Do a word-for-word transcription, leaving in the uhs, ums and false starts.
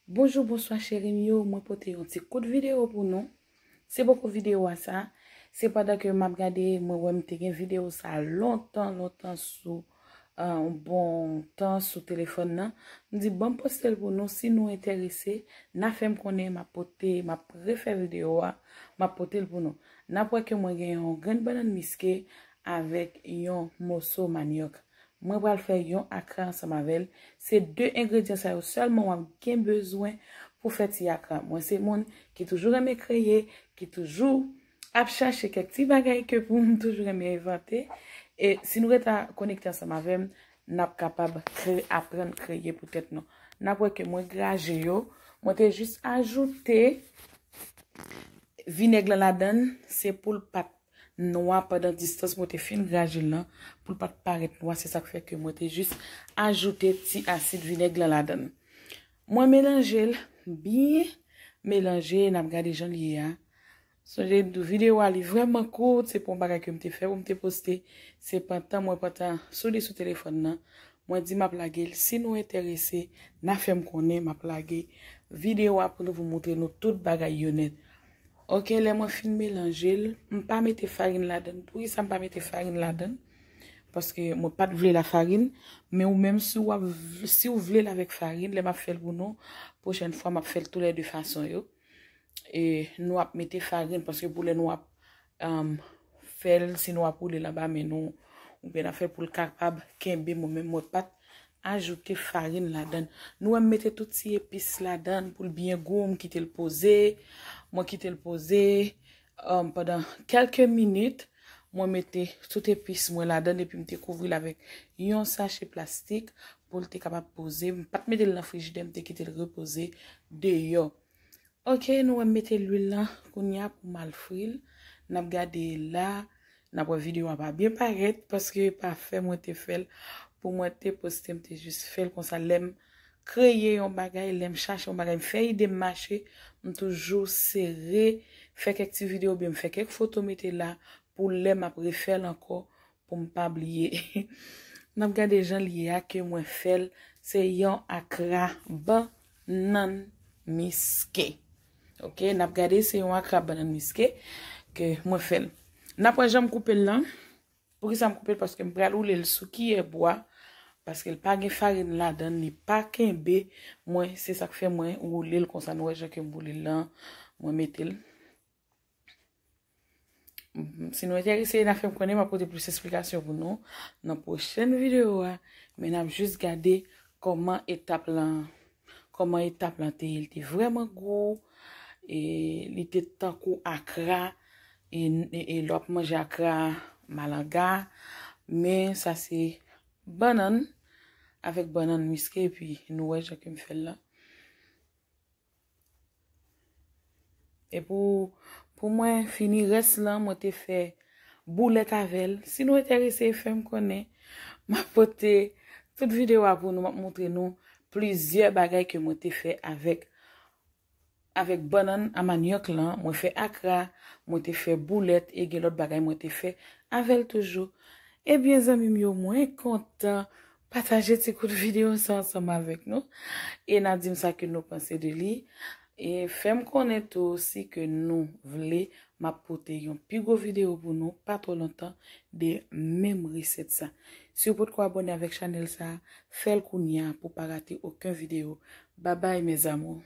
Bonjou, bonswa cheri m yo, mwen pote yon ti kout videyo pou nou. Se poko videyo a sa, se pandan ke m ap gade, mwen wè m te gen videyo sa lontan, lontan sou, euh, yon bon tan sou telefòn nan. M di, ban m poste l pou nou, si nou enterese, n a fè m konnen, m ap pote, m ap refè videyo a, m ap pote l pou nou. N ap wè ke mwen gen yon grenn bannann miske avèk yon moso manyòk. Mwen pral fè yon akra ansanm avè l. Se de engredyan sa yo sèlman w ap gen bezwen pou fè ti akra. Mwen se moun ki toujou renmen kreye, ki toujou ap chache kèk ti bagay ke pou m toujou renmen envante. E si nou rete konekte ansanm avè m, n ap kapab kre-, aprann kreye pou tèt nou. N ap wè ke mwen graje yo. Mwen te jis ajoute vinèg lan ladann, se pou l pa t nwa pandan distans mwen te fin graje l lan, pou l pa t parèt nwa, se sa k fè ke mwen te jis ajoute ti asid vinèg lan ladann. Mwen melanje l byen melanje, n ap gade jan l ye a. Sonje m di w videyo a li vrèman kout, se pa yon bagay ke m te fè pou m te poste, se pantan mwen pantan sou li sou telefòn nan, mwen di m ap lage l. Si nou enterese, n a fè m konnen, m ap lage videyo a pou nou, pou montre nou tout bagay yo nèt. Ok, lè mwen fin melanje l, m pa mete farin ladann. Poukisa m pa mete farin ladann? Paske mwen pa t vle lafarin, men ou menm si w ap v-, si w vle l avèk farin, lè m ap fè l pou nou, pwochèn fwa m ap fè l toulède fason yo. E nou ap mete farin, paske pou lè nou ap, um, fè l, si nou ap woule l anba men nou, oubyen n ap fè l pou l kapab kenbe, mwen menm mwen pa t ajoute farin ladann. Nou wè m mete tout ti epis ladann pou l byen gou, m kite l poze, mwen kite l poze, um, pandan kèlke minit, mwen mete tout epis mwen ladann epi m te kouvri l avèk yon sache plastik pou l te kapab poze. M pa t mete l nan frijidè, m te kite l repoze deyò. Ok, nou wè m mete lwil lan kounye a pou m al fri l. N ap gade la, n ap wè videyo a pa byen parèt paske e pa fè mwen te fè l. Pou mwen te poste, m te jis fè l konsa. Lè m kreye yon bagay, lè m chache yon bagay, m fè ide m mache, m toujou sere, fè kèk ti videyo oubyen m fè kèk foto mete la pou lè m ap refè l ankò, pou m pa bliye. N ap gade jan l ye a ke mwen fè l. Se yon akra bannann miske. Ok, n ap gade se yon akra bannann miske ke mwen fè l. N ap wè jan m koupe l lan. Poukisa m koupe l? Paske m pral woule l sou kiyè bwa. Paske l pa gen farin ladann, li pa kenbe. Mwen, se sa k fè mwen woule l konsa. Nou wè jan ke m woule l lan. Mwen mete l. Si nou enterese, n a fè m konnen, m ap pote plis esplikasyon pou nou nan pwochèn videyo a. Men n ap jis gade kòman etap lan, kòman etap lan te ye. Li te vrèman gou, e li te tankou akra, e, e, e lè w ap manje akra malanga, men sa se bannann, avèk bannann miske, epi nou wè jan ke m fè l lan. E pou, pou mwen fini rès lan, mwen te fè boulèt avè l. Si nou enterese, fè m konnen. M ap pote tout videyo a pou nou, m ap montre nou plizyè bagay ke mwen te fè avèk, avèk bannann a manyòk lan. Mwen fè akra, mwen te fè boulèt e gen lòt bagay mwen te fè avè l toujou. Ebyen, zanmi m yo, mwen kontan pataje ti kout videyo sa ansanm avèk nou. E n a di m sa ke nou panse de li. E fè m konnen tou si ke nou vle, m ap pote yon pi gwo videyo pou nou, pa twò lontan, de menm resèt sa. Si w potko abòne avèk chanèl sa, fè l kounye a pou w pa rate okenn videyo. Babay, mes amours.